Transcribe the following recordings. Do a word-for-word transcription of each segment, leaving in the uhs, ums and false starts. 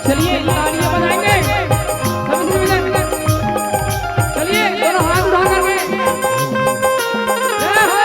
चलिए, तालियां बजाएंगे। सभी से मिलकर। चलिए, दोनों हाथ उठा करके। जय हो।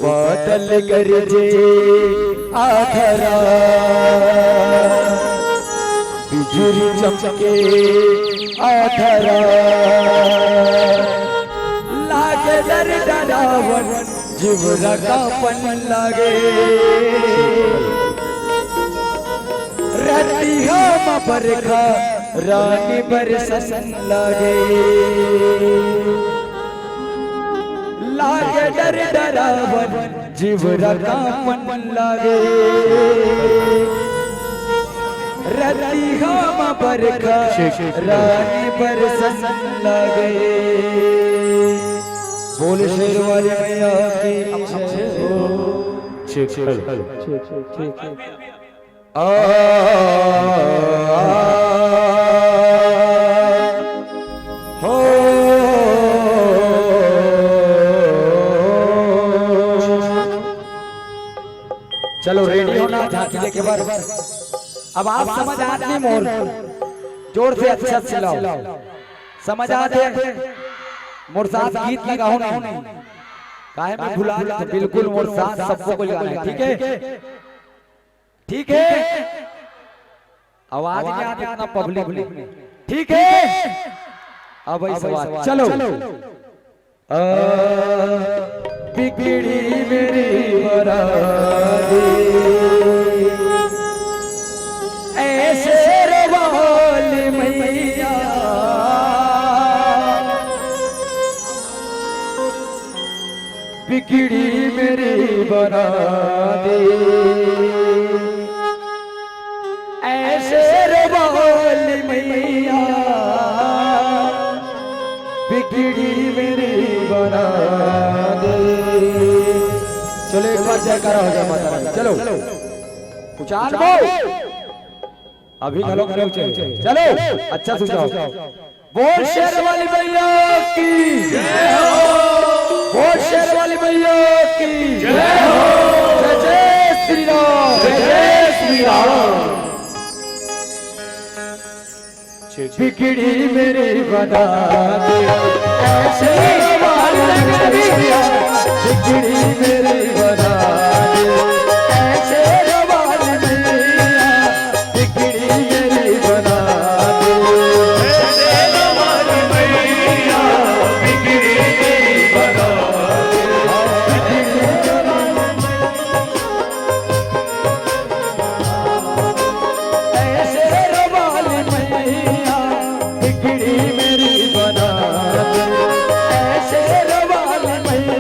बादल गरजे आधा रात, बिजुरी चमके आधा रात, लागे डर डरावन, जीव ला कांपन लागे। रतिहा म बरखा रानी बरसन लागे, लागे डर डरावन, जीव ला कांपन लागे। रतिहा म बरखा रानी बरसन लागे। बोल शेर वाली मैया की जय हो। ठीक, ठीक, ठीक। आ, आ, हो। चलो, रेडी होना, झांकी देखे बर। अब आप समझ आत नहीं मोर, जोर से अच्छा से चिल्लाओ। समझ आत हे? मोर साथ गीत लगाओ नहीं, काहे मैं भुला जात हूँ। बिल्कुल मोर साथ सबको को लगाना है, ठीक है? ठीक है, आवाज नहीं आती इतना पब्लिक में। ठीक है, अब ऐसा बात, चलो। आ, बिगड़ी मेरी बराती, ऐसे रवाल मैया। बिगड़ी मेरी बना दे, ऐ शेर वाली मैया, बिगड़ी मेरी बना दे। चलो, एक बार जयकारा हो जाए माता रानी। चलो, उचाल बो। अभी घलोक नहीं उचे। चलो, अच्छा सुझाव। बोल शेर वाली मैया की। बोल शेर वाली मैया की। जय जय श्री राम। जय जय श्री राम। बिगड़ी मेरी बना दे, ऐसे वाली मैया, बिगड़ी मेरी बना दे, ऐसे वाली मैया, बिगड़ी मेरी बना दे। ऐसे वाली मैया, बिगड़ी मेरी बना दे। ऐ शेर वाली मैया, बिगड़ी मेरी बना दे। ऐ शेर वाली मैया,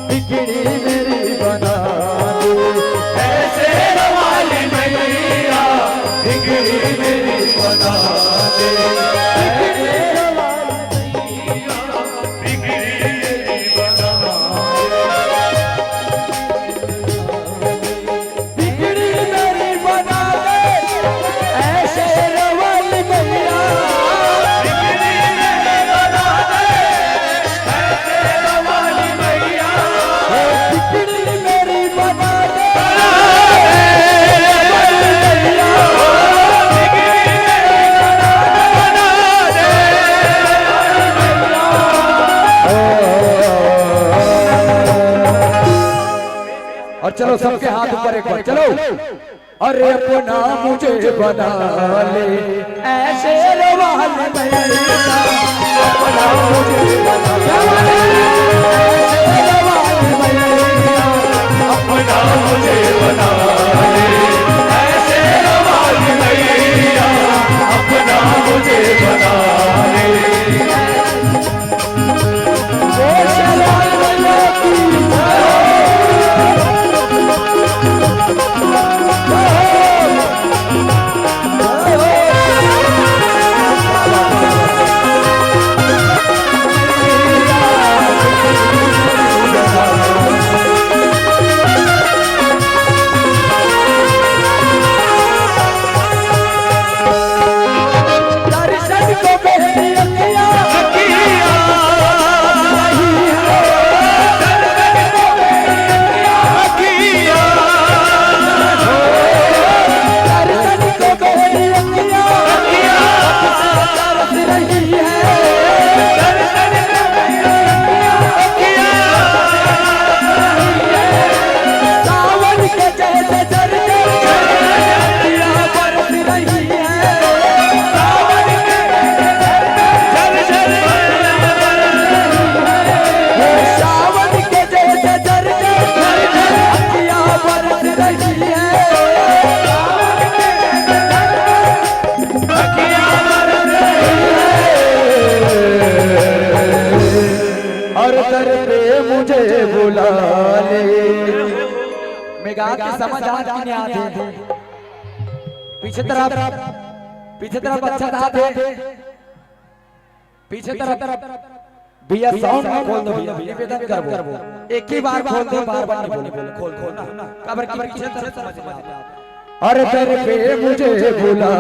बिगड़ी मेरी बना दे। ऐ शेर वाली मैया, बिगड़ी मेरी बना दे। ऐ शेर वाली मैया, बिगड़ी मेरी बना दे। बिगड़ी मेरी बना दे, ऐ शेर वाली मैया। बिगड़ी मेरी बना दे, ऐ शेर वाली मैया। बिगड़ी मेरी बना दे, ऐ शेर वाली मैया। बिगड़ी मेरी बना दे, बना दे। और चलो, सबके हाथ ऊपर एक बार, चलो। अरे अपना मुझे बना ले, ऐ शेर वाली मैया, अपना मुझे बना ले, ऐ शेर वाली मैया, अपना मुझे बना ले, ऐ शेर वाली मैया, अपना मुझे बना ले। बुला ले। मैं गा के समझ आत कि नहीं आत हे? पीछे तरफ, पीछे तरफ अच्छा गा दे। पीछे तरफ भैया साउंड में खोल दो भैया, निवेदन करबो। एक ही बार खोल दो, बार बार नहीं बोले, खोल खोल ना। काबर कि पीछे तरफ समझ में आता। हर दर पे मुझे बुला